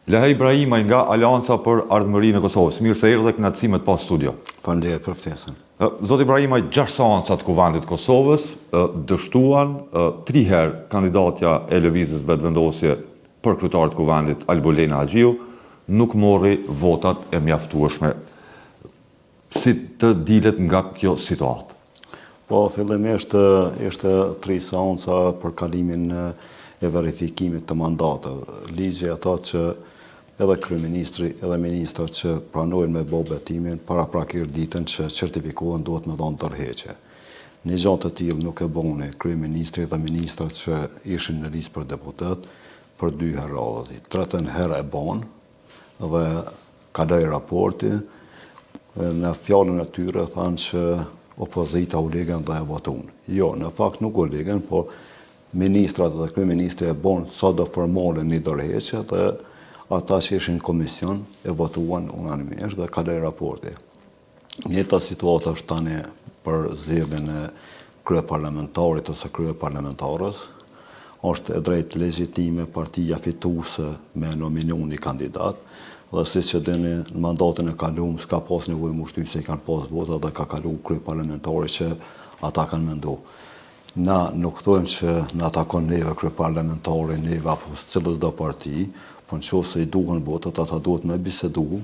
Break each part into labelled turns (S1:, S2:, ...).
S1: Lehaj Brahimaj nga Aleanca për Ardhmërinë e Kosovës. Mirë se erdhe, kënaqësi me të pas studio.
S2: Faleminderit për ftesën.
S1: Zoti Brahimaj, 6 seanca të Kuvendit të Kosovës dështuan tri herë kandidatja e Lëvizjes Vetëvendosje për kryetar të Kuvendit Albulena Haxhiu nuk morri votat e mjaftueshme. Si të dilet nga kjo situatë?
S2: Po, fillimisht ishte tri seanca për kalimin e verifikimit të mandateve. Ligji e thotë që edhe kryeministri edhe ministrat që pranojnë me bo betimin, paraprakisht ditën që certifikohen duhet me dhanë dorëheqje. Një gja të tillë nuk e boni kryeministri dhe ministrat që ishin në listë për deputet për dy herë radhazi. Tretën herë e bonë dhe kaloi raporti, në fjalën e tyre thanë që opozita u ligën dhe e votun. Jo, në fakt nuk u ligën, po ministrat dhe kryeministri e bonë sado formale një dorëheqje dhe ata që ishin në komision e votuan unanimisht dhe kaloi raporti. Njëjta situatë është tani për zgjedhjen e kryeparlamentarit ose kryeparlamentares. Është e drejtë legjitime partia fituese me nominu një kandidat dhe siç e dini në mandatin e kalum s'ka pas nevojë m'u shty se i kanë pas votat dhe ka kalu kryeparlamentari që ata kanë mendu. Na nuk thojmë që na takon neve kryeparlamentari neve apo cilës do parti, po në qoftë se i duhen votat ata duhet me bisedu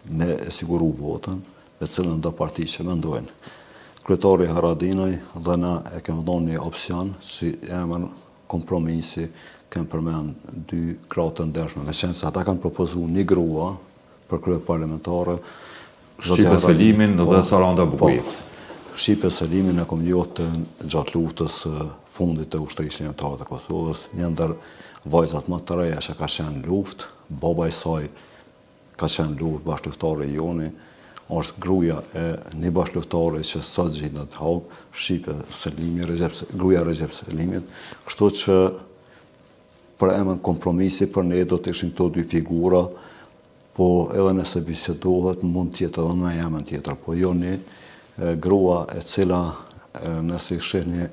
S2: me e siguru votën me cilën do parti që mendojnë. Kryetari Haradinaj dhe na e kem dhonë një opsion si emër kompromisi, kem përmend dy gra të ndershme, meqenëse ata kanë propozu një grua për kryeparlamentare,
S1: Shqipe Selimin dhe po, Saranda
S2: po.
S1: Bogujevci.
S2: Shqipe Selimin e kom njohtë gjatë luftës së fundit të Ushtrisë Çlirimtare të Kosovës, një ndër vajzat më të reja që ka qenë në luftë, baba i saj Ka qenë luftë bashkëluftari i joni, është gruaja e një bashkëluftari që sot gjindet në Hagë, Shqipe Selimi, Rexhep, gruaja e Rexhep Selimit, kështu që për emër kompromisi për ne do të ishin këto dy figura, po edhe nëse bisedohet mund të jetë edhe ndonjë emër tjetër, po jo një grua e cila nëse i shihni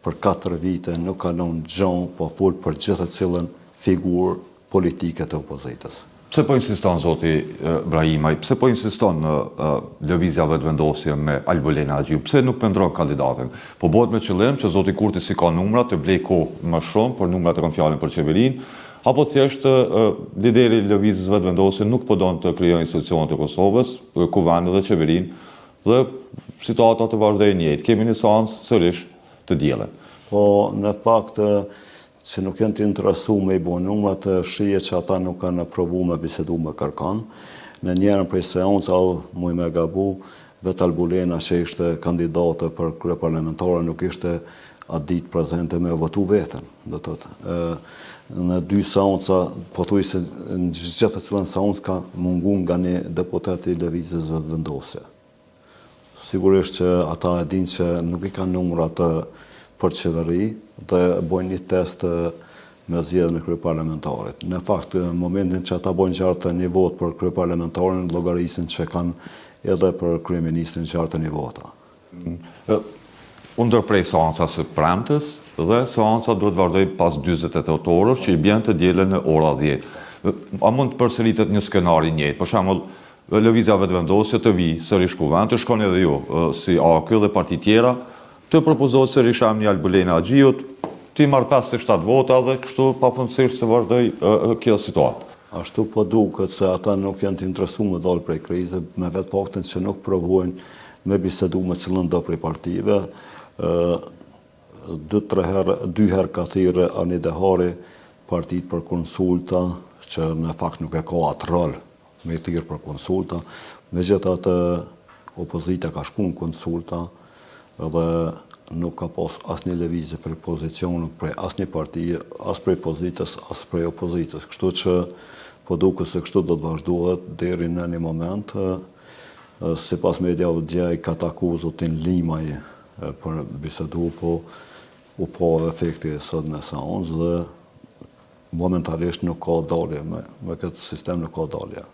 S2: për 4 vite nuk ka lënë gjo, po fol për gjithsecilën figurë politike të opozitës.
S1: Pse po insiston zoti Brahimaj, pse po insiston Lëvizja Vetëvendosje me Albulena Haxhiun, pse nuk po ndron kandidatin? Po bëhet me qëllim që zoti Kurti s'i ka numrat të blejë kohë më shumë, për numrat e kam fjalën për qeverinë, apo thjesht lideri i Lëvizjes Vetëvendosje nuk po don të krijojë institucionet e Kosovës, Kuvendin dhe qeverinë dhe situata të vazhdojë e njëjtë. Kemi një seancë sërish të dielën.
S2: Po në fakt që nuk janë të interesu me i bo numrat, shihet që ata nuk kanë provu me bisedu me kërkan. Në njërën prej seancave, muj me gabu, vetë Albulena që ishte kandidate për kryeparlamentare nuk ishte atë ditë prezente me votu veten. Do të thotë, në dy seanca, pothuajse në gjithsecilën seancë ka mungu nga një deputet i Lëvizjes Vetëvendosje. Sigurisht që ata e dinë që nuk i kanë numrat për qeveri dhe bojnë një test me zgjedhjen e kryeparlamentarit. Në fakt, në momentin që ata bojnë 61 votë për kryeparlamentarin, llogarisin që kanë edhe për kryeministrin 61 vota.
S1: U ndërpre seanca së premtes dhe seanca duhet të vazhdojë pas 48 orësh, që i bjen të dielën në ora 10. A mund të përsëritet një skenar i njëjtë? Për shembull, Lëvizja Vetëvendosje të vijë sërish Kuvend, të shkoni edhe ju si AAK dhe parti tjera, të propozohet sërish emri i Albulena Haxhiut, t'i marrë 57 vota dhe kështu pafundësisht të vazhdojë kjo situatë.
S2: Ashtu po duket se ata nuk janë të interesuar me dalë prej krize, me vetë faktin që nuk provojnë me bisedu me cilën do prej partive. Dy, tre herë, dy herë ka thirrë Arni Dehari partitë për konsulta, që në fakt nuk e ka atë rol me i thirrë për konsulta. Megjithatë, opozita ka shku në konsulta dhe nuk ka pas asnjë lëvizje prej pozicionit, prej asnjë partie, as prej pozitës, as prej opozitës. Kështu që po duket se kështu do të vazhdohet deri në një moment. Sipas mediave dje i ka taku zotin Limaj për bisedu, po u pa edhe efekti sot në seancë dhe momentalisht nuk ka dalje, me, me këtë sistem nuk ka dalje.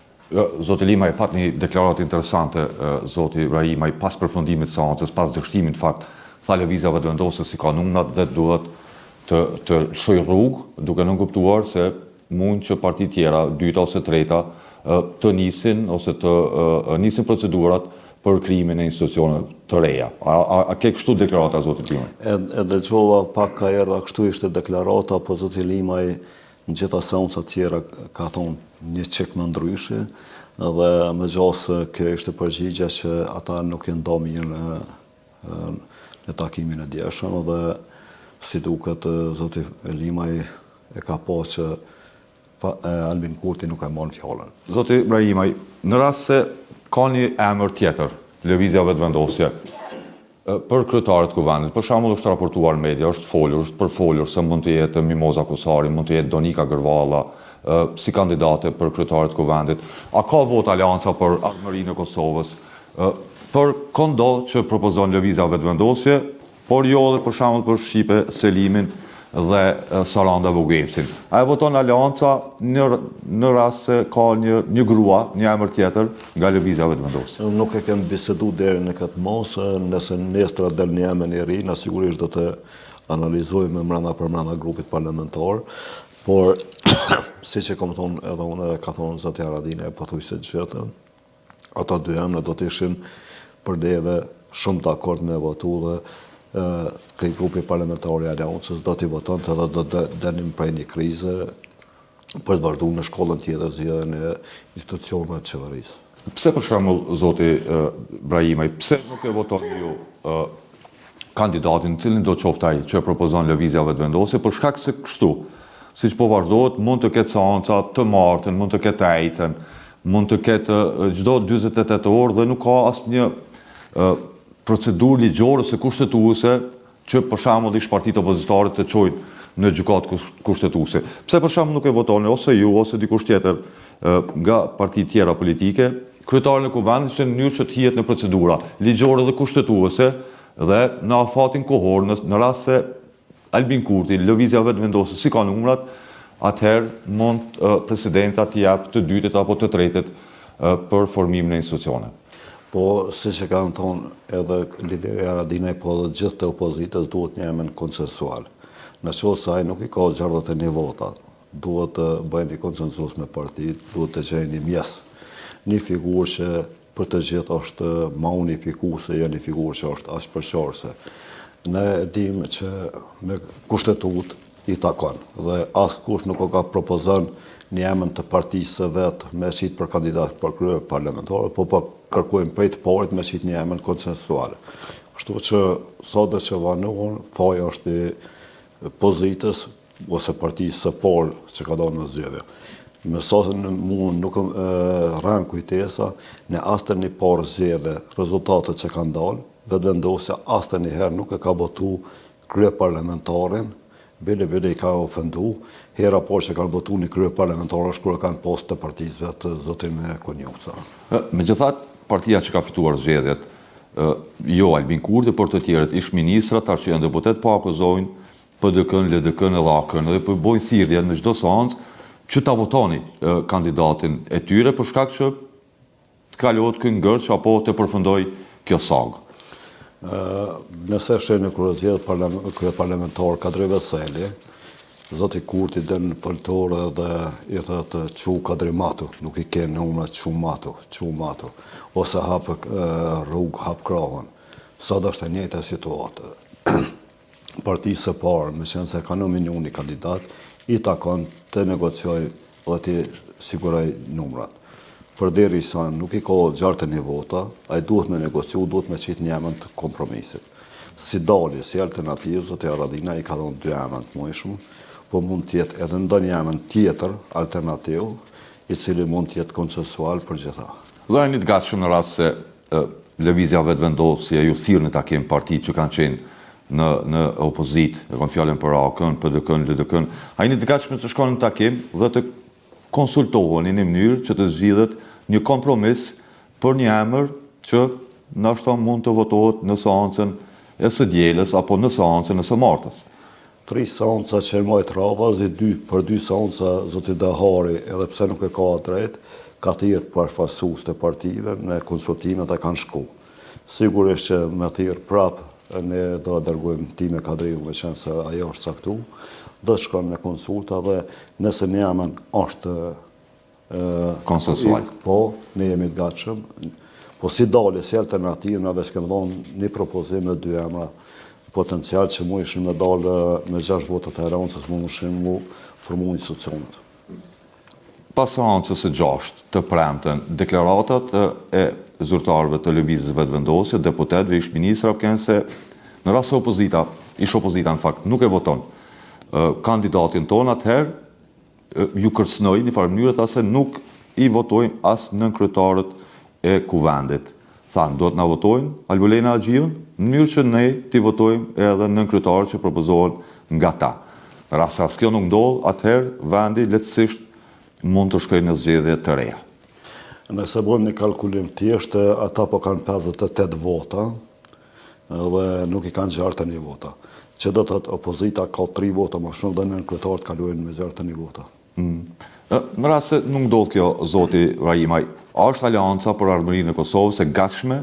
S1: Zoti Limaj, pat një deklaratë interesante, zoti Brahimaj, pas përfundimit të seancës, pas dështimit në fakt, tha Lëvizja Vetëvendosje s'i ka numrat dhe duhet të të lëshojë rrugë, duke nënkuptuar se mund që partitë tjera, dyta ose treta, të nisin ose të nisin procedurat për krijimin e institucioneve të reja. A, a, a ke kështu deklarata zoti
S2: Limaj? E, e dëgjova pak ka erdha, kështu ishte deklarata, po zoti Limaj në gjitha seancat tjera ka thonë një çik më ndryshe dhe me gjasë kjo ishte përgjigja që ata nuk janë do mirë në, në takimin e djeshëm dhe si duket zoti Limaj e ka pa që Albin Kurti nuk e mban fjalën.
S1: Zoti Brahimaj, në rast se ka një emër tjetër, Lëvizja Vetëvendosje, për kryetar të Kuvendit, për shembull është raportuar në media, është folur, është përfolur se mund të jetë Mimoza Kusari, mund të jetë Donika Gërvalla, si kandidate për kryetare të Kuvendit. A ka votë Aleanca për Ardhmërinë e Kosovës? Për këndo që propozon Lëvizja Vetëvendosje, por jo edhe për shembull për Shqipe Selimin dhe Saranda Bogujevcin. A e voton Aleanca në në rast se ka një një grua, një emër tjetër nga Lëvizja Vetëvendosje?
S2: Nuk e kem bisedu deri në këtë masë, nëse nesër del një emër i ri, na sigurisht do të analizojmë mrena për mrena grupit parlamentar, por siç e kam thonë edhe unë edhe ka thonë zoti Haradinaj pothuajse të gjithë, Ata dy emra do të ishin për neve shumë dakord me votu dhe krejt grupi parlamentar i Aleancës do t'i votonte dhe do të delnim prej një krize për të vazhdu në shkallën tjetër zgjedhjen e institucioneve të
S1: qeverisë. Pse për shembull zoti Brahimaj, pse nuk e votoni ju kandidatin, cilindo qoftë ai që e propozon Lëvizja Vetëvendosje, për shkak se kështu, siç po vazhdohet, mund të ketë seanca të martën, mund të ketë të enjten, mund të ketë çdo 48 orë dhe nuk ka asnjë procedurë ligjore ose kushtetuese që për shembull ish partitë opozitare të çojnë në gjykatë kushtetuese. Pse për shembull nuk e votoni ose ju ose dikush tjetër nga partitë tjera politike kryetarin e Kuvendit që në mënyrë që të hihet në procedura ligjore dhe kushtetuese dhe në afatin kohor në, në rast se Albin Kurti, Lëvizja Vetëvendosje s'i ka numrat, atëherë mund presidenta t'i jap të dytit apo të tretit për formimin e institucioneve.
S2: Po, siç e kanë thonë edhe lideri Haradinaj, po edhe gjithë të opozitës duhet një emër konsensual. Në qoftë se ai nuk i ka 61 vota, duhet të bëjë një konsensus me partitë, duhet të gjejë një mjes, një figurë që për të gjithë është ma unifikuese, jo një figurë që është aq përçarëse. Ne e dimë që me kushtetutë i takon dhe askush nuk o ka propozon një emër të partisë së vet me qitë për kandidat për kryeparlamentar, po po kërkojmë prej të parit me qitë një emër konsensual. Kështu që sado që vonohen, faji është i pozitës, ose partisë së parë që ka dalë në zgjedhje. Me sa në mu nuk më rren kujtesa, në asnjë parë zgjedhje, rezultatet që kanë dalë, Vetëvendosja asnjëherë nuk e ka votu kryeparlamentarin, bile bile i ka ofendu, hera parë që kanë votu një kryeparlamentar është kur e kanë pas të partisë vet zotin Konjufca.
S1: Megjithatë, partia që ka fituar zgjedhjet, jo Albin Kurti, por të tjerët ish-ministrat, tash që janë deputetë, po akuzojnë PDK-në, LDK-në edhe AAK-në dhe po bëjnë thirrje në çdo seancë që ta votoni kandidatin e tyre për shkak që të kalohet ky ngërç apo të përfundojë kjo
S2: sagë. Nëse sheh kur u zgjedh kryeparlamentar Kadri Veseli, zoti Kurti del në foltore dhe i thotë çu Kadri matu, nuk i ke numrat çu matu, çu matu, ose hap rrugë, hap krahun. Sot është e njëjta situatë. partisë së parë, meqenëse ka nominu një kandidat, i takon të negociojë dhe t'i sigurojë numrat. Përderisa nuk i ka 61 vota, ai duhet me negociu, duhet me qitë një emën të kompromisit. Si dalje, si alternativë, zoti Haradinaj i ka dhënë dy emën të mundshëm, po mund të jetë edhe ndonjë emën tjetër alternativ, i cili mund të jetë konsensual për gjitha.
S1: Dhe jeni të gatshëm në rast se Lëvizja Vetëvendosje ju thirr në takim partitë që kanë qenë në në opozitë, e kam fjalën për AAK-në, PDK-në, LDK-në, a jeni të gatshëm të shkoni në takim dhe të konsultoheni në mënyrë që të zgjidhet një kompromis për një emër që ndoshta mund të votohet në seancën e së dielës apo në seancën e së martës.
S2: Tri seanca që janë majtë radhazi, dy, për dy seanca zoti Dehari edhe pse nuk e ka atë drejt, ka thirrë përfaqësues të partive në konsultime dhe kanë shku. Sigurisht që me thirrë prapë ne do e dërgojmë Time Kadriun meqenëse ajo është caktu. Do të shkon në konsulta dhe nëse një emën është
S1: konsensual.
S2: Po, ne jemi të gatshëm. Po si dalje, si alternativë, na veç kemi dhonë një propozim me dy emra potencial që mujshin me dalë me 6 votat e Aleancës, mujshin mu formu institucionet.
S1: Pas seancës së gjashtë të premten, deklaratat e zyrtarëve të Lëvizjes Vetëvendosje, deputetëve, ish-ministrave kenë se në rast se opozita, ish-opozita në fakt, nuk e voton kandidatin tonë, atëherë ju kërcënoi në një farë mënyre tha se nuk i votojmë as nënkryetarët e Kuvendit. Thanë, duhet na votojnë Albulena Haxhiun, në mënyrë që ne t'i votojmë edhe nënkryetarët që propozohen nga ta. Në rast se as kjo nuk ndodh, atëherë vendi lehtësisht mund të shkojë në zgjedhje të reja.
S2: Nëse bëjmë një kalkulim të thjeshtë, ata po kanë 58 vota dhe nuk i kanë 61 vota. Që do të thotë opozita ka 3 vota më shumë dhe nënkryetarët kalojnë me 61
S1: vota. Në rast se nuk ndodh kjo, zoti Brahimaj, a është Aleanca për Ardhmërinë e Kosovës e gatshme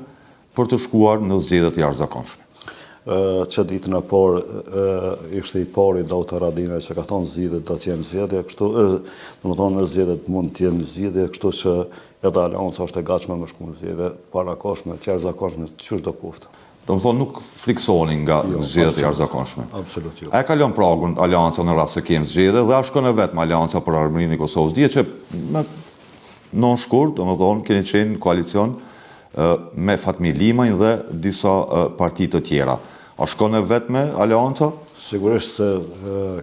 S1: për të shkuar në zgjedhje të jashtëzakonshme?
S2: Që ditën e parë ishte i pari Daut Haradinaj që ka thonë zgjidhjet do të jenë zgjedhje, kështu, domethënë zgjedhjet mund të jenë zgjidhje, kështu që edhe Aleanca është e gatshme me shku në zgjedhje parakohshme, të jashtëzakonshme, qysh do koftë.
S1: Domethënë nuk frikësoheni nga jo, zgjedhjet e jashtëzakonshme.
S2: Absolut jo.
S1: A e kalon pragun Aleanca në rast se kemi zgjedhje dhe a shkon e vetme Aleanca për Ardhmërinë e Kosovës? Dihet që me non shkurt, domethënë keni qenë në koalicion me Fatmir Limajn dhe disa parti të tjera. A shkon e vetme Aleanca?
S2: Sigurisht se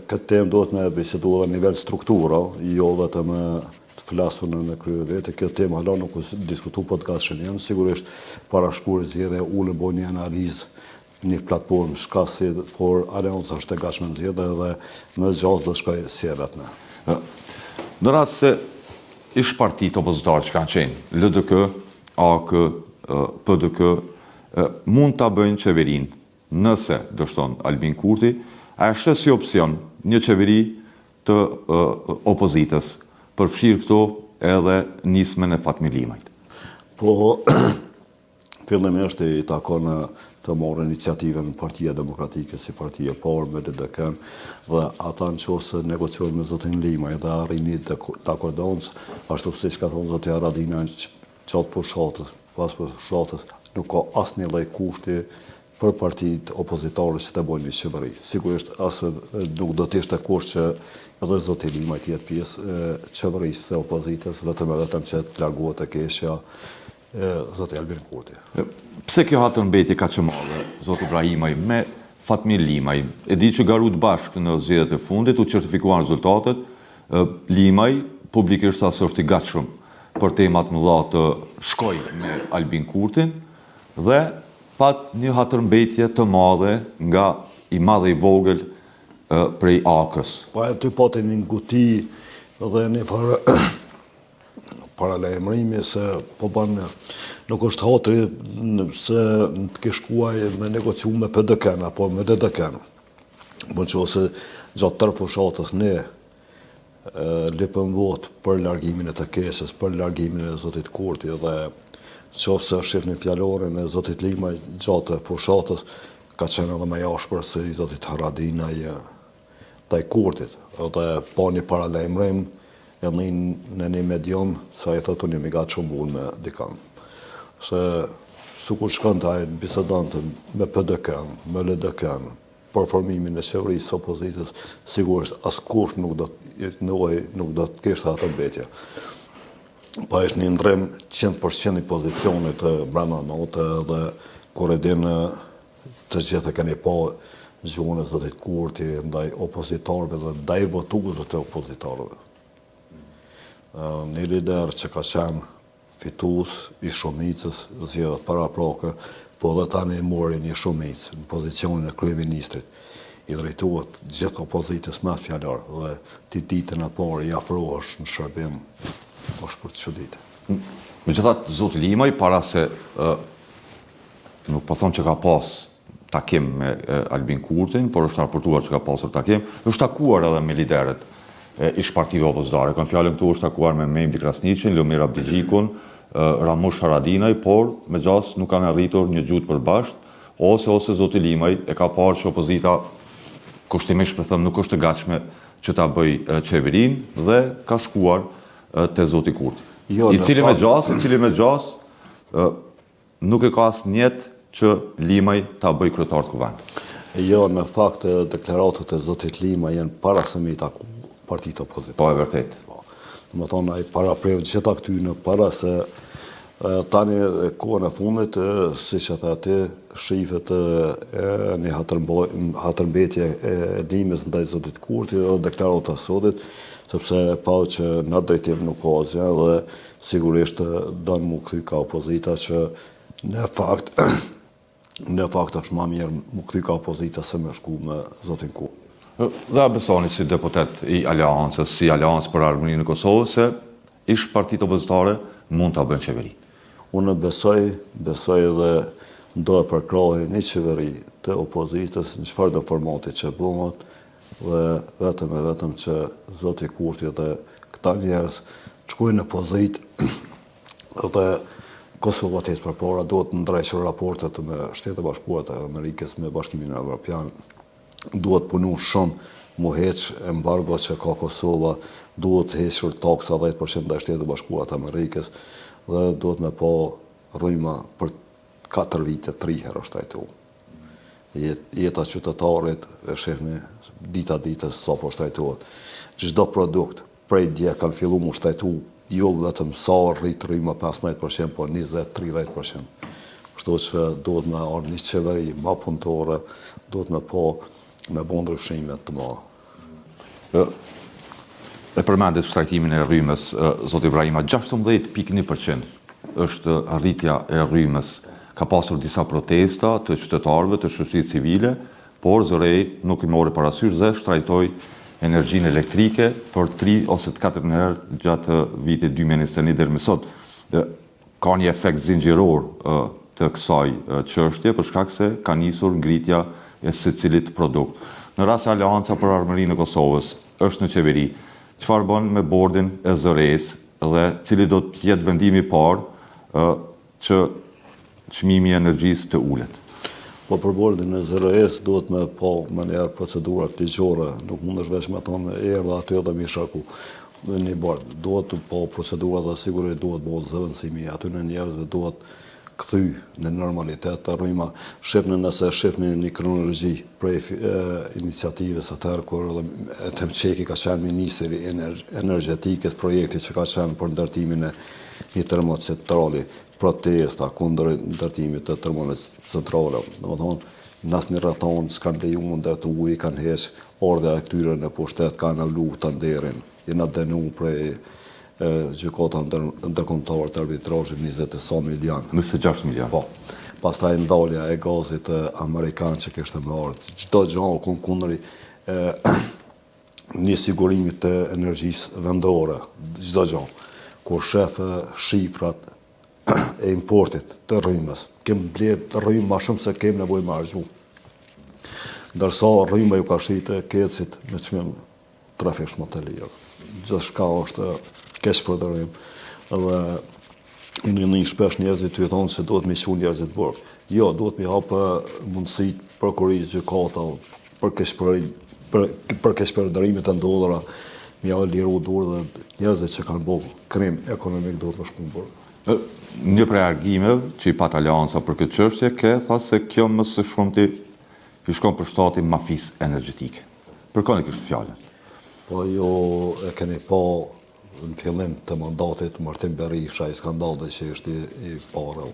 S2: këtë temë duhet me bisedu edhe në nivel struktura, jo vetëm të flas unë në krye vete, kjo temë hala nuk u diskutu, po të gatshëm janë, sigurisht para shkuarjes zgjedhje ulen bojnë një analizë, një platformë shka si, por Aleanca është e gatshme në zgjedhje dhe me gjasë do të shkojë si e vetme.
S1: Në rast se ish partitë opozitare që kanë qenë, LDK, AAK, PDK, mund ta bëjnë qeverinë, nëse dështon Albin Kurti, a e sheh si opsion një qeveri të opozitës, përfshirë këtu edhe nismën e Fatmir Limajt.
S2: Po, fillimisht i takon të marrë iniciativën Partia Demokratike si parti e parë me LDK-n dhe ata në qoftë se negociojnë me zotin Limaj dhe arrijnë një dakordancë, ashtu siç ka thonë zoti Haradinaj gjatë fushatës, pas fushatës, nuk ka asnjë lloj kushti për partitë opozitare që të bëjnë një qeveri. Sigurisht as nuk do të ishte kusht që edhe zoti Limaj të jetë pjesë e qeverisë së opozitës, vetëm e vetëm që të largohet e keqja e zoti Albin Kurti.
S1: Pse kjo hatërmbetje kaq e madhe, zoti Brahimaj, me Fatmir Limaj? E di që garuat bashkë në zgjedhjet e fundit, u certifikuan rezultatet, Limaj publikisht tha se është i gatshëm për tema të mëdha të shkojë me Albin Kurtin dhe Pat një hatërmbetje të madhe nga i madh e i vogël prej AAK-së.
S2: Po aty pati një nguti dhe një farë paralajmërimi se po bën nuk është hatri se të kish shku ai me negociu me PDK-n apo me LDK-n. Po në qoftë se gjatë tërë fushatës ne Lypëm votë për largimin e të keqes, për largimin e zotit Kurti dhe qoftë se shihni fjalorin e zotit Limaj gjatë fushatës, ka qenë edhe më i ashpër se i zotit Haradinaj ndaj Kurtit. Dhe pa një paralajmërim edhe në një medium se ai thotë unë jam i gatshëm me u ul me dikën. Se sikur shkonte ai bisedonte me PDK-n, me LDK-n, për formimin e qeverisë së opozitës, sigurisht askush nuk do të ndodhej, nuk do të kishte hatërmbetje. Po është një ndrrim 100% i pozicionit brenda nate dhe kur e din të gjithë e keni pa gjuhën e zotit Kurti ndaj opozitarëve dhe ndaj votuesve të opozitarëve. Një lider që ka qenë fitues i shumicës zgjedhjet paraprake, po dhe tani mori një shumicë në pozicionin e kryeministrit, i drejtohet gjithë opozitës me atë fjalor dhe ti ditën e parë i afrohesh në shërbim, është për të
S1: çuditë. Megjithatë, zoti Limaj, para se nuk po them që ka pas takim me Albin Kurtin, por është raportuar që ka pasur takim, është takuar edhe me liderët e ish partive opozitare. Kam fjalën këtu është takuar me Memli Krasniqin, Lumir Abdixhikun, Ramush Haradinaj, por me gjasë nuk kanë arritur një gjuhë të përbashkët, ose ose zoti Limaj e ka parë që opozita. kushtimisht po them nuk është e gatshme që ta bëjë qeverinë dhe ka shkuar te zoti Kurti. Jo, I cili me gjasë, i cili me gjasë nuk e ka as nijet që Limaj ta bëjë kryetar të
S2: Kuvendit. Jo, në fakt deklaratat e zotit Limaj janë para se me i taku partitë
S1: opozitare. Po, e vërtetë.
S2: Po. Domethonë, ai parapreu gjitha këtyne para se tani kohën e fundit, siç e the ti, shifet një hatërmbetje e Limës ndaj zotit Kurti dhe deklarata e sotit, sepse e pa që në drejtim nuk ka asgjë dhe sigurisht don m'u kthy ka opozita që në fakt Në fakt është ma mirë m'u kthy ka opozita se me shku me zotin
S1: Kurti. Dhe a besoni si deputet i Aleancës, si Aleancë për Ardhmërinë e Kosovës se ish partitë opozitare mund ta bëjnë
S2: qeverinë? Unë besoj, besoj dhe do e përkrahi një qeveri të opozitës në çfarëdo formati që bëhet dhe vetëm e vetëm që zoti Kurti dhe këta njerëz të shkojnë në opozitë Dhe Kosova të ecë përpara, duhet ndrequr raportet me Shtetet e Bashkuara të Amerikës, me Bashkimin Evropian, duhet punu shumë m'u heq embargo që ka Kosova, duhet hequr taksa 10% ndaj Shteteve të Bashkuara të Amerikës dhe duhet me pa rryma për 4 vite, 3 herë është shtrejtu. Jeta e qytetarit e shihni dita ditës sa po shtrejtohet. Çdo produkt prej dje kanë fillu m'u shtrejtu jo vetëm sa rrit rryma 15%, po 20-30%. Kështu që duhet me ardhë një qeveri ma punëtore, duhet me pa me bo ndryshime të
S1: mëdha. E përmendët shtrajtimin e rrymës, zoti Ibrahima, 16.1% është rritja e rrymës. Ka pasur disa protesta të qytetarëve, të shoqërisë civile, por ZRRE nuk i mori parasysh dhe shtrajtoi energjinë elektrike për 3 ose të 4 herë gjatë vitit 2021 deri më sot. Ka një efekt zinxhiror të kësaj çështje për shkak se ka nisur ngritja e secilit produkt. Në rast se Aleanca për Ardhmërinë e Kosovës është në qeveri, çfarë bën me bordin e ZRRE-së dhe cili do të jetë vendimi i parë që çmimi i energjisë të
S2: ulet? Po për bordin e ZRRE-së duhet me pa menjëherë procedurat ligjore, nuk mundesh veç me thonë erdha aty edhe me shkarku një bord. Duhet të pa procedurat dhe sigurisht duhet bo zëvendësimi i atyne njerëzve duhet kthy në normalitet rryma. Shifni nëse shifni një kronologji prej iniciativës atëherë kur edhe Ethem Çeki ka qenë ministër i energjetikës, projekti që ka qenë për ndërtimin e një termocentrali, protesta kundër ndërtimit të termocentraleve. Domethonë, në asnjë rrethanë s'kanë leju m'u ndërtu, i kanë heq ardhja e këtyre në pushtet, kanë anulu tenderin, jena dënu prej Gjykata Ndërkombëtare të Arbitrazhit 20 e sa
S1: milion. 26 milion.
S2: Po. Pastaj ndalja e gazit amerikan që kishte me ardhë. Çdo gjë u kon kundër një sigurimit të energjisë vendore, çdo gjë. Kur shef shifrat e importit të rrymës, kem ble rrymë ma shumë se kem nevojë me harxhu. Ndërsa rryma ju ka shitë KEDS-it me çmim trefish më të lirë. Gjithçka është keqpërdorim dhe unë i shpesh njerëzit të thonë se duhet me çu njerëzit burg. Jo, duhet me hapë mundësitë prokurorisë gjykata për keqpërdorim për, për keqpërdorimet e ndodhura, me ja liru dorë dhe njerëzit që kanë bo krim ekonomik duhet me shku në
S1: burg. Një prej reagimeve që i pat Aleanca për këtë çështje, ke tha se kjo më së shumti i shkon për shtati mafisë energjetike. Për kënd e kishte
S2: fjalën? Po ju e keni pa në fillim të mandatit Martin Berisha i skandali që ishte i parë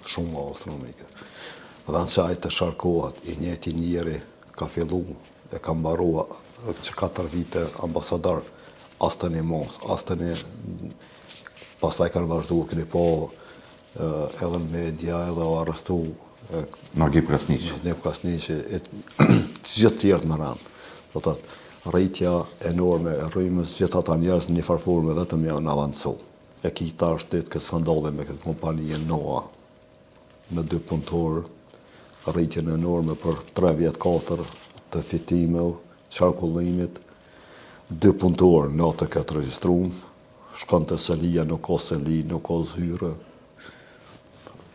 S2: shumë astronomike. Në vend që ai të shkarkohet, i njëjti njeri ka fillu e ka mbaru që 4 vite ambasador, as të një mos, as të një... Pastaj kanë vazhdu, keni pa edhe në media, edhe u arrestu
S1: Nagip Krasniqi.
S2: Nagip Krasniqi, e të gjithë tjerët me radhë. Do të thotë, rritja enorme e rrymës, gjithë ata njerëz në një farë forme vetëm janë avancu. E ki tash ti këtë skandalin me këtë kompani Noa, me dy punëtorë, rritjen enorme për 3 vjet 4 të fitimeve, qarkullimit, dy punëtorë në atë këtë regjistruar, shkon te selia, nuk ka seli, nuk ka zyre.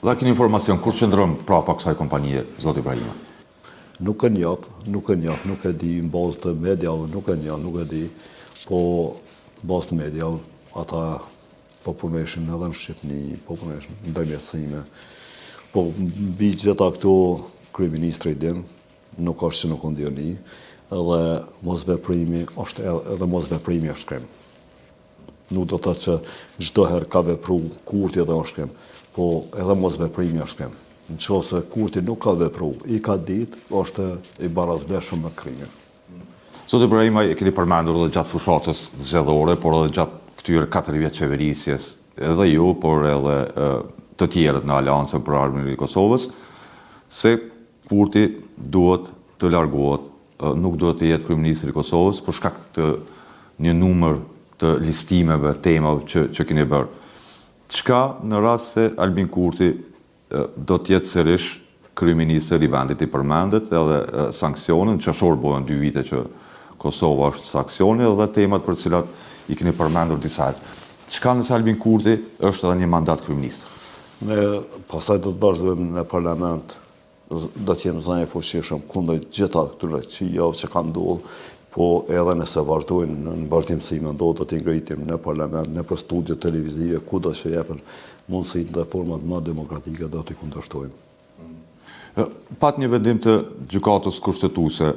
S1: Dhe keni informacion, kush qëndron prapa kësaj kompanie, zoti Ibrahima?
S2: Nuk e njoh, nuk e njoh, nuk e di, në bazë të mediave nuk e njoh, nuk e di, po në bazë të mediave ata po punojshin edhe në Shqipni, po punojshin në ndërmjetësime. Po mbi gjitha këto kryeministri i din, nuk është që nuk u ndjoni, edhe mosveprimi është edhe mosveprimi është krim. Nuk do të thotë që çdo herë ka vepru Kurti edhe është krim, po edhe mosveprimi është krim. Në qoftë se Kurti nuk ka vepru, i ka ditë, është i barasvlershëm me krimin.
S1: Zoti Brahimaj, e keni përmendur edhe gjatë fushatës zgjedhore, por edhe gjatë këtyre 4 vjet qeverisjes, edhe ju, por edhe të tjerët në Aleancën për Ardhmërinë e Kosovës, se Kurti duhet të largohet, nuk duhet të jetë kryeministër i Kosovës për shkak të një numër të listimeve, temave që që keni bërë. Çka në rast se Albin Kurti do të jetë sërish kryeministër i vendit, i përmendët edhe sanksionet, në qershor bëhen dy vite që Kosova është sanksione dhe temat për të cilat i keni përmendur disa herë. Çka nëse Albin Kurti është edhe një mandat kryeministër?
S2: Ne pastaj do të vazhdojmë në parlament, do të jemi zë i fuqishëm kundër gjitha këtyre këqijave që kanë ndodhur, po edhe nëse vazhdojnë në vazhdimësi me ndodhë, do t'i ngritim në parlament, nëpër studio televizive, kudo që jepen mundësitë dhe format më demokratike do t'i kundërshtojmë.
S1: Pat një vendim të Gjykatës Kushtetuese,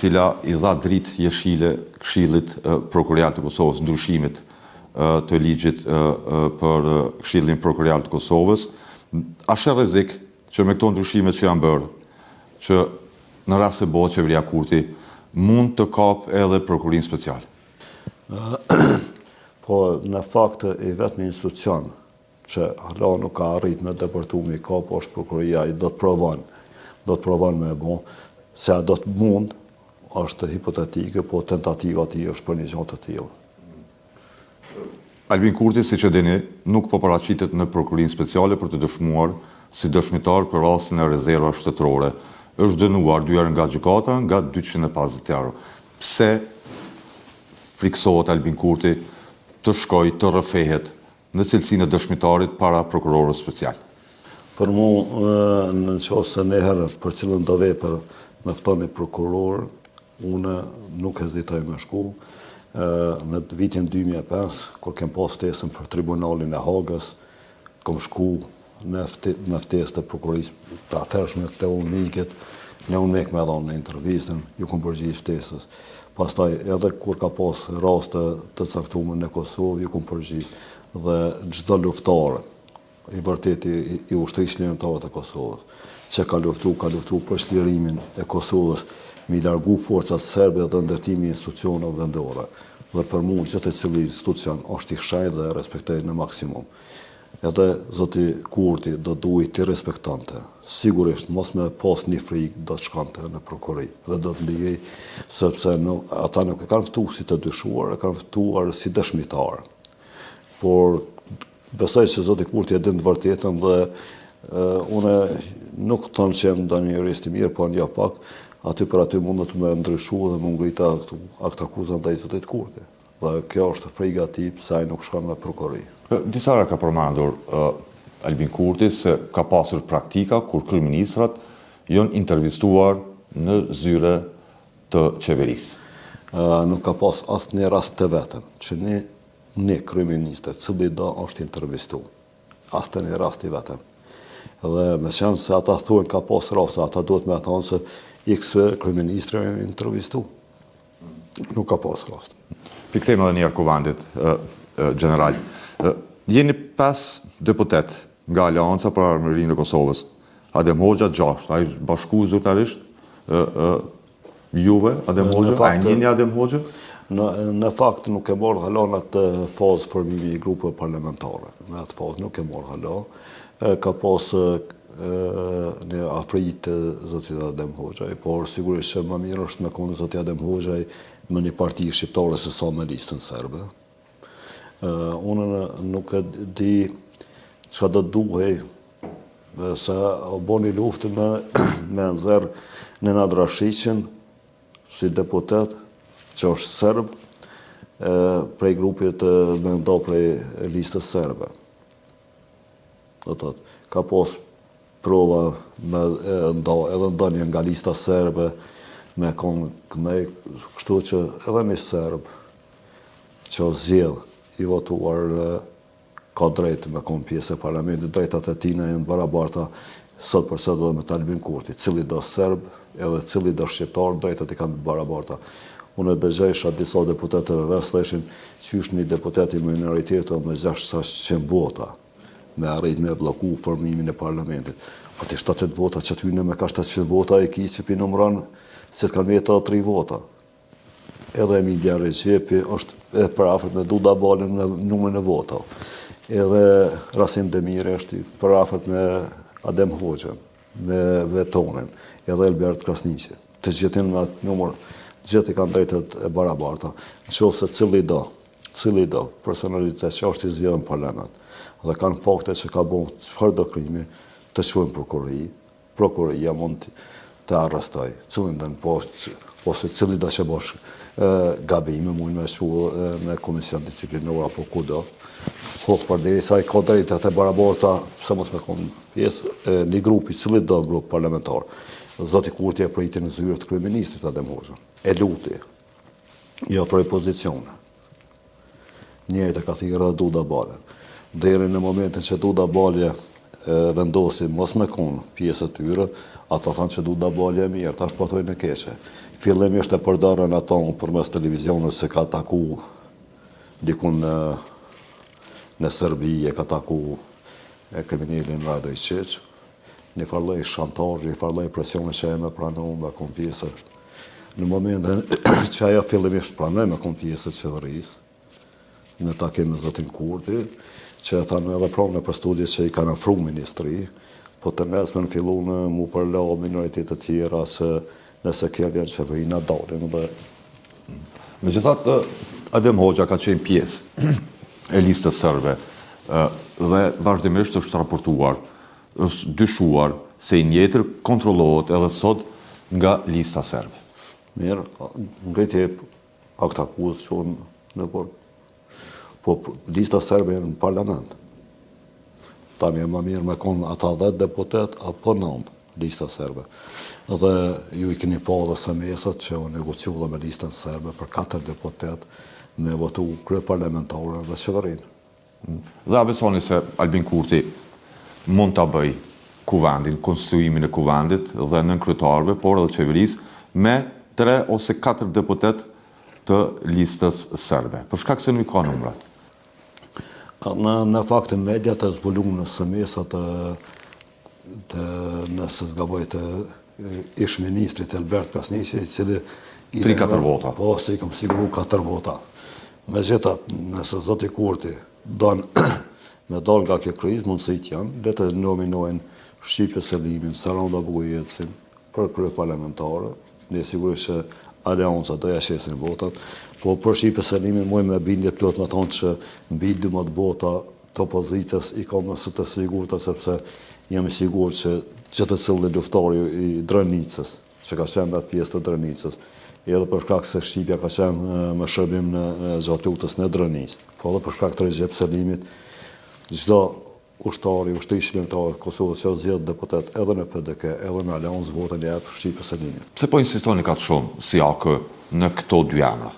S1: cila i dha dritë jeshile Këshillit Prokurorial të Kosovës, ndryshimit të ligjit për Këshillin Prokurorial të Kosovës. A sheh rrezik që me këto ndryshime që janë bërë, që në rast se bëhet qeveria Kurti, mund të kapë edhe Prokurorinë Speciale?
S2: Po, në fakt, i vetmi institucion që hala nuk ka arrit me depërtu me i kap është prokuroria, ai do të provon, do të provon me e bo, se a do të mund, është hipotetike, po tentativa e tij është për një gjo të tillë.
S1: Albin Kurti, siç e dini, nuk po paraqitet në Prokurorinë Speciale për të dëshmuar si dëshmitar për rastin e rezervave shtetërore. Është dënuar dy herë nga gjykata nga 250 euro. Pse frikësohet Albin Kurti të shkojë të rrëfehet në cilësinë e dëshmitarit para prokurorëve special.
S2: Për mu, në qoftë se njëherë për cilëndo vepër më fton një prokuror, unë nuk hezitoj me shku. Në vitin 2005, kur kem pas ftesën për tribunalin e Hagës, kom shku në me ftesë të prokurorisë të atëhershme të UNMIK-it, në UNMIK me dhonë intervistën, ju kom përgjigj ftesës. Pastaj edhe kur ka pas raste të caktume në Kosovë, ju kom përgjigj dhe çdo luftar i vërtetë i, i ushtrisë çlirimtare të Kosovës, që ka luftu, ka luftu për çlirimin e Kosovës, me i largu forcat serbe dhe ndërtimi i institucioneve vendore. Dhe për mu gjithsecili institucion është i shenjtë dhe e respektoj në maksimum. Edhe zoti Kurti do duhej t'i respektonte. Sigurisht mos me pas një frikë do të shkonte në prokurori dhe do të ndihej sepse nuk, ata nuk e kanë ftu si të dyshuar, e kanë ftuar si dëshmitar. Por besoj se zoti Kurti e din të vërtetën dhe unë nuk them që jam ndonjë jurist i mirë, po njoh pak, aty për aty mundet me ndryshu dhe me ngrit aktakuza ndaj zotit Kurti. Dhe kjo është frika e tij pse ai nuk shkon në prokurori.
S1: Disa herë ka përmendur Albin Kurti se ka pasur praktika kur kryeministrat janë intervistuar në zyre të qeverisë.
S2: Nuk ka pas asnjë rast të vetëm që një një kryeministër, cilido është intervistu. Asnjë rast i vetëm. Dhe meqenëse ata thonë ka pas raste, ata duhet me thonë se X kryeministri është intervistu. Nuk ka pas
S1: rast. Po i kthehemi edhe njëherë kuvendit gjeneral. Jeni 5 deputet nga Aleanca për Ardhmërinë e Kosovës. Adem Hoxha 6, a është bashku zyrtarisht juve, Adem Hoxha, a e njihni Adem Hoxhën?
S2: Në, në fakt nuk e marrë hala në atë fazë formimi i grupeve parlamentare. Në atë fazë nuk e marrë hala. Ka pas një afri të zotit Adem Hoxhaj, por sigurisht që më mirë është me konë zoti Adem Hoxhaj me një parti shqiptare se sa me listën serbe. Unë nuk e di çka do të duhej se u bo një luftë me, me nxjerr Nenad Rashiqin si deputet që është serb prej grupit me nda prej listës serbe. Do të thotë, ka pas. prova me nda edhe ndonjë nga lista serbe me kon këndej, kështu që edhe një serb që o zgjedh i votuar ka drejtë me kon pjesë e parlamentit, drejtat e tina janë barabarta sot për sot edhe me të Albin Kurti, cilido serb edhe cilido shqiptar, drejtat i kanë të barabarta. Unë e dëgjojsha disa deputetë të VV-së thojshin qysh një deputet i minoritetit me 600 vota me arrit me blloku formimin e parlamentit. Po ti 70 vota që t'hynë me ka 700 vota e ki që pi numëron se të kanë mbetë edhe 3 vota. Edhe Emilija Rexhepi është e përafërt me Duda Balën në numrin e votave. Edhe Rasim Demiri është i përafërt me Adem Hoxhën, me Vetonin, edhe Elbert Krasniqi. Të gjithë janë me atë numër, gjithë i kanë drejtat e barabarta. Në qoftë se cilido, cilido personalitet që është i zgjedhur në parlament dhe kanë fakte që ka bo çfarëdo krimi, të çojnë prokurori, Prokuroria mund të arrestojë cilindo po ose cilido që bosh gabime mund me çu në komision disiplinor apo kudo. Po përderisa i ka drejtat e barabarta, pse mos me kon pjesë e një grupi, cilido grup parlamentar. Zoti Kurti e priti në zyrë të kryeministrit Adem Hoxhën. E luti. I ofroi pozicione. Njëjtë e ka thirrë edhe Duda Balën. Deri në momentin që Duda Balje vendosi mos me kon pjesë e tyre, ata thanë që Duda Balje e mirë, tash po thojnë e keqe. Fillimisht e përdorën ato përmes televizionit se ka taku dikun në në Serbi e ka taku e kriminelin Radojçiq, një farë lloj shantazhi, një farë lloj presioni që ajo me pranu me kon pjesë. Në momentin që ajo fillimisht pranoi me kon pjesë e qeverisë, në takim me zotin Kurti, që e thanë edhe pranë për studje që i kanë afru ministri, po të nesërmen fillun mu përla minoritetet tjera se nëse kjo vjen qeveri na dalim dhe
S1: Megjithatë, Adem Hoxha ka qenë pjesë e listës serbe dhe vazhdimisht është raportuar, është dyshuar se i njëjti kontrollohet edhe sot nga lista serbe.
S2: Mirë, ngriti aktakuzë që unë në por. Po lista serbe janë në parlament. Tani e ma mirë me konë ata 10 deputet, apo 9 lista serbe. Dhe ju i keni pa dhe SMS-at që u negociu dhe me listën serbe për 4 deputet me votu kryeparlamentare dhe qeverinë.
S1: Dhe a besoni se Albin Kurti mund ta bëjë Kuvendin, konstituimin e Kuvendit dhe nënkryetarëve, por edhe qeverisë, me tre ose katër deputetë të listës serbe, për shkak se nuk i ka numrat?
S2: Në në fakt mediat e zbuluan SMS-at të nëse s'gaboj të ish ministrit Elbert Krasniqi, i cili
S1: i 3-4 vota.
S2: Po, se i kam siguru 4 vota. Megjithatë, nëse zoti Kurti don me dal nga kjo krizë, mundësitë janë, le të nominojnë Shqipe Selimin, Saranda Bogujevcin për kryeparlamentare, ne sigurisht që Aleanca do ja qesin votat, po për Shqipe Selimin muj me bindje plot me thonë që mbi 12 vota të opozitës i ka më se të sigurta sepse jam i sigurt që gjithsecili luftëtar i Drenicës, që ka qenë në atë pjesë të Drenicës, edhe për shkak se Shqipja ka qenë me shërbim në gjatë luftës në Drenicë, po edhe për shkak të Rexhep Selimit, çdo ushtar i Ushtrisë Çlirimtare të Kosovës që është zgjedhur deputet edhe në PDK, edhe në Aleancë votën ia jep Shqipe Selimit.
S1: Pse po insistoni kaq shumë si AAK në këto dy emra?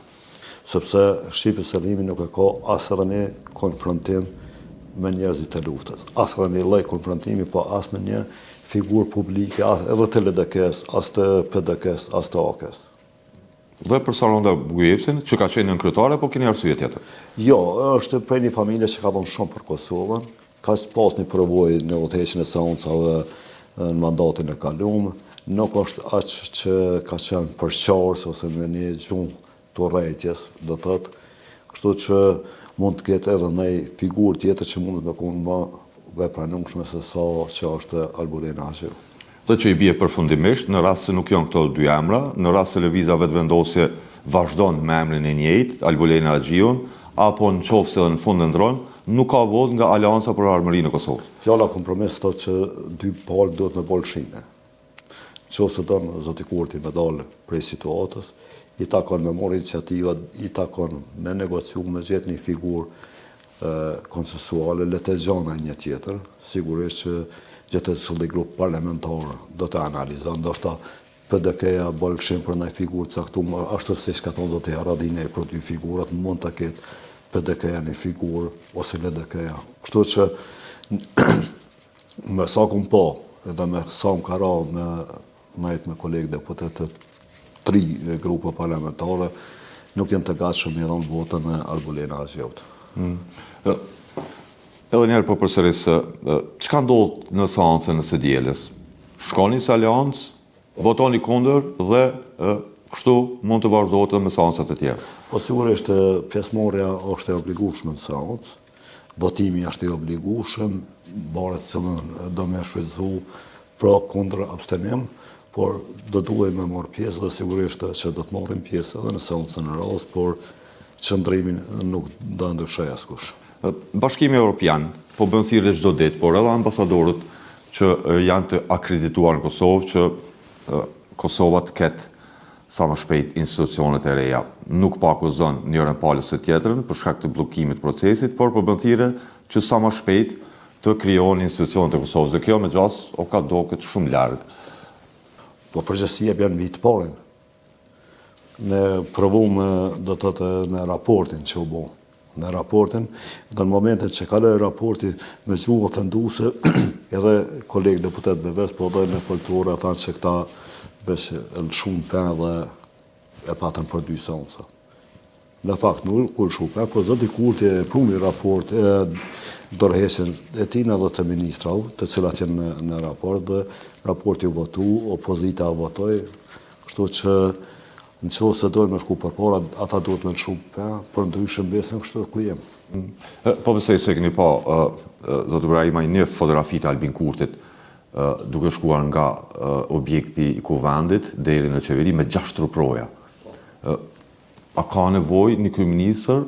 S2: Sepse Shqipe Selimi nuk e ka as edhe një konfrontim me njerëzit e luftës, as edhe një lloj konfrontimi, po as me një figurë publike, as edhe të LDK-së, as të PDK-së, as të AAK-së.
S1: Dhe për Saranda Bogujevcin, që ka qenë nënkryetare, apo keni arsye tjetër?
S2: Jo, është prej një familje që ka dhënë shumë për Kosovën, ka pas një përvojë në udhëheqjen e seancave në mandatin e kalum, nuk është aq që ka qenë përçarës ose me një gjuhë të urrejtjes, do të thotë, kështu që mund të ketë edhe një figurë tjetër që mundet me konë më e pranueshme se sa që është Albulena Haxhiu.
S1: Dhe që i bie përfundimisht, në rast se nuk janë këto dy emra, në rast se Lëvizja Vetëvendosje vazhdon me emrin e njëjtë, Albulena Haxhiun, apo në qoftë se edhe në fund e ndron, nuk ka votë nga Aleanca për Ardhmërinë e Kosovës.
S2: Fjala kompromis thotë që dy palë duhet me bo lëshime. Në qoftë se don zoti Kurti me dalë prej situatës, i takon me marrë iniciativa, i takon me negociu, me gjetë një figurë. konsensuale, le të gjen ai një tjetër, sigurisht që gjithsecili grup parlamentar do të analizon, ndoshta PDK-ja bën lëshim për ndonjë figurë të caktuar, ashtu siç ka thonë zoti Haradinaj për dy figurat, mund të ketë PDK-ja një figurë ose LDK-ja. Kështu që me sa kum pa, edhe me sa më ka ra me nejt me kolegë deputetë të tri grupe parlamentare, nuk janë të gatshëm me dhënë votën e Albulena Haxhiut.
S1: Mm. Edhe njëherë po përsëris, çka ndodh në seancën e së dielës? Shkoni si aleancë, votoni kundër dhe kështu mund të vazhdohet edhe me seancat e
S2: tjera. Po sigurisht pjesëmarrja është e obligueshme në seancë, votimi është i obligueshëm, varet cilën do me shfrytëzu pro, kundër, abstenim, por do duhej me marrë pjesë dhe sigurisht që do të marrim pjesë edhe në seancën e radhës, por qëndrimin nuk do e ndryshojë askush.
S1: Bashkimi Europian po bën thirrje çdo ditë, por edhe ambasadorët që janë të akredituar në Kosovë që Kosova të ketë sa më shpejt institucionet e reja. Nuk po akuzon njërën palë ose tjetrën për shkak të bllokimit të procesit, por po bën thirrje që sa më shpejt të krijohen institucionet e Kosovës dhe kjo me gjasë o ka doket shumë larg.
S2: Po përgjegjësia bjen mbi të parin. Ne provum do të thotë në raportin që u bo. Në raportin, dhe në momentin që kaloi raporti me gjuhë ofenduese, edhe kolegë deputetë VV-së, po edhe në foltore thanë që këta veç lëshun pe dhe e patën për dy seanca. Në fakt nuk u lëshu pe, po zoti Kurti e pruni raport e dorëheqjen e tina dhe të ministrave, të cilat janë në, në raport dhe raporti u votu, opozita u votoi, kështu që në qoftë se dojnë me shku përpara, ata duhet me lëshu pe, përndryshe mbesim kështu ku
S1: jem. Po besoj se keni pa, zoti Ibrahimaj, një fotografi të Albin Kurtit, duke shkuar nga objekti i kuvendit deri në qeveri me 6 truproja. A ka nevojë një kryeministër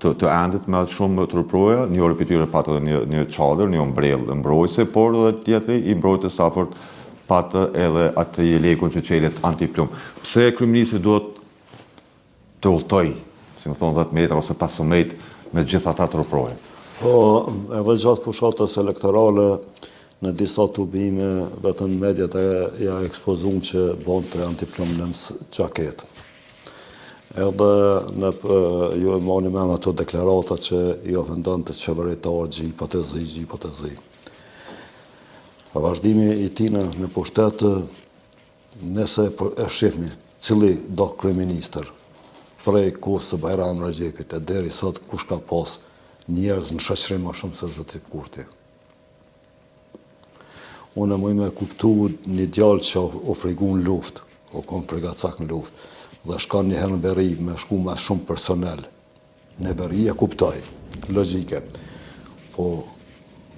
S1: të të endet me aq shumë truproja, njëri prej tyre pat edhe një një çadër, një ombrellë mbrojtëse, por edhe tjetri i mbrojtës së afërt pat edhe atë jelekun që çelet antiplumb. Pse kryeministri duhet të udhëtojë, si me thonë 10 metra ose 15 me gjithë ata truproja?
S2: Po, edhe gjatë fushatës elektorale në disa tubime vetëm mediat e ja ekspozun që bonte antiplumb nën xhaketë. Edhe në ju e mani men ato deklarata që i ofendonte qeveritarët xhipat e zi, xhipat e zi. Vazhdimi i tina në pushtet, nëse e shihni cili do kryeministër prej kohës së Bajram Rexhepit e deri sot kush ka pas njerëz në shoqëri më shumë se zoti Kurti. Unë muj me kuptu një djalë që u frigu në luftë, u kon frigacak në luftë, dhe shkon një herë në veri me shku me shumë personel. Në veri e kuptoj, logjike. Po,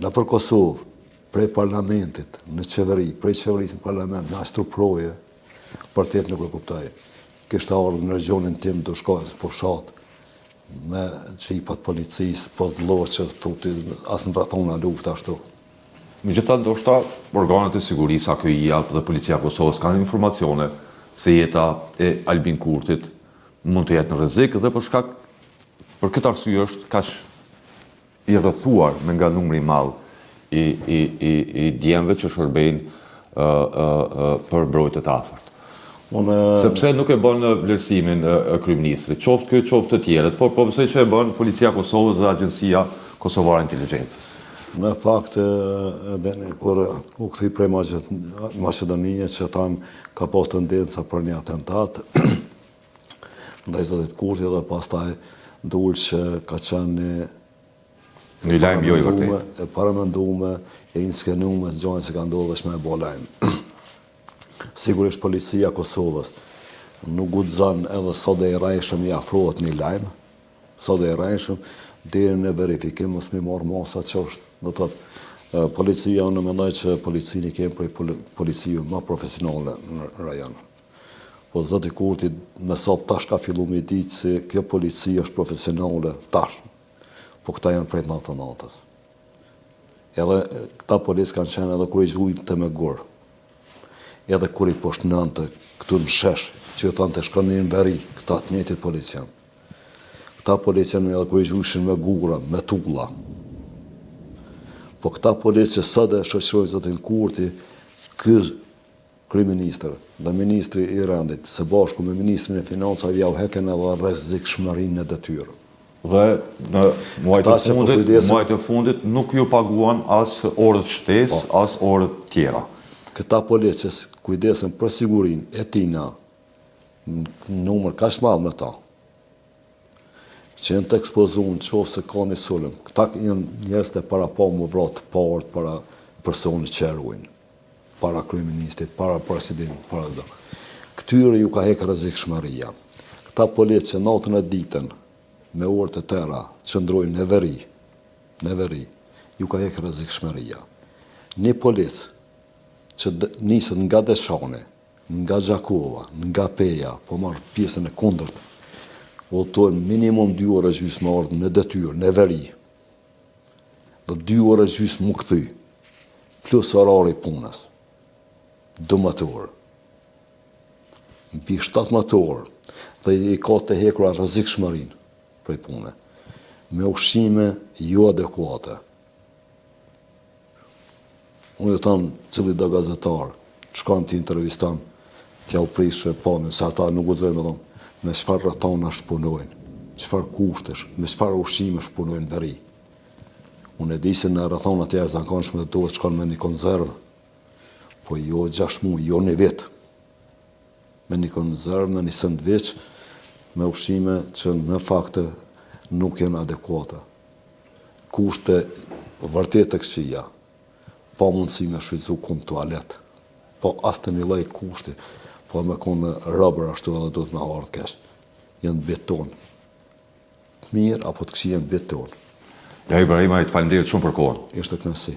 S2: nëpër Kosovë, prej parlamentit në qeveri, prej qeverisë në parlament, me aq truproje, vërtet nuk e kuptoj. Kishte ardhur në regionin tim të shkojë në fushatë, Me xhipat policisë, po lloqe, tuti, as në rrethana lufte ashtu.
S1: Megjithatë, ndoshta organet e sigurisë, AKI-ja dhe Policia e Kosovës kanë informacione se jeta e Albin Kurtit mund të jetë në rrezik dhe për shkak për këtë arsye është kaq i rrethuar me nga numri i madh i i i i djemve që shërbejnë ë ë ë për mbrojtje të afërt. Unë Sepse nuk e bën vlerësimin kryeministri, qoftë ky, qoftë të tjerët, por po besoj që e bën Policia e Kosovës dhe Agjencia Kosovare e Inteligjencës.
S2: Në fakt, edhe kur u kthy prej Maqedonie që thanë ka pas tendenca për një atentat ndaj zotit Kurti dhe pastaj dul që ka qenë një
S1: Një lajm jo i vërtetë.
S2: E paramendume, e inskenume, gjënë që ka ndodhë është me e bo lajm. Sigurisht policia e Kosovës nuk guxon edhe sado i rrejshëm i afrohet një lajm, sado i rrejshëm, deri në verifikim mos me marrë masa që është, do të thotë, policia, unë mendoj që policinë i kemi prej policive më profesionale në rajon. Po zoti Kurti me sa tash ka fillu me ditë se kjo polici është profesionale tash. Po këta janë prej 99-ës. Edhe këta policë kanë qenë edhe kur i gjujte me gur. Edhe kur i poshtnonte këtu në shesh, që ju thonte shkoni në veri, këta të njëjtit policë janë. Këta policë janë edhe kur i gjujshin me gura, me tulla. Po këta policë që sot e shoqërojnë zotin Kurti, ky kryeministër dhe ministri i Rendit, së bashku me ministrin e Financave jau hekën edhe rrezikshmërinë në
S1: detyrë. Dhe në muajt e po fundit, muajt e fundit nuk ju paguan as orët shtesë, po. as orët tjera.
S2: Këta policë që kujdesen për sigurinë e tina, në numër kaq të madh me ta, që janë të ekspozuar në qoftë se ka një sulm. Këta janë njerëz të parapa m'u vra të parët para personit që e ruajnë, para kryeministrit, para presidentit, para do. Këtyre ju ka hek rrezikshmëria. Këta policë që natën e ditën me orë të tëra qëndrojnë në veri, në veri, ju ka hek rrezikshmëria. Një polic që niset nga Deçani, Nga Gjakova, nga Peja, po marr pjesën e kundërt, udhëtojnë minimum dy orë e gjysmë me ardhë në detyrë, në veri, dhe dy orë e gjysmë m'u kthy, plus orari i punës, 12 orë, mbi 17 orë, dhe i ka të hekura rrezikshmërinë prej pune, me ushqime jo adekuate. Unë ju tham cilitdo gazetar, shkon t'i interviston, t'jau prishë pamjen, se ata nuk guxojnë me thonë, me çfarë rrethanash punojnë, çfarë kushtesh, me çfarë ushqimesh punojnë në veri. Unë e di se në rrethana të jashtëzakonshme duhet shkon me një konzervë, po jo 6 muaj, jo një vit. Me një konzervë, me një sandviç, me ushqime që në fakt nuk janë adekuate. Kushte vërtet të këqija, pa mundësi me shfrytëzu kund tualet, pa asnjë lloj kushti, po me konë robër ashtu edhe duhet me ardhë keq. Janë beton. Të mirë apo të këqij janë beton.
S1: Jaip Brahimaj, të faleminderit shumë për
S2: kohën. Ishte kënaqësi.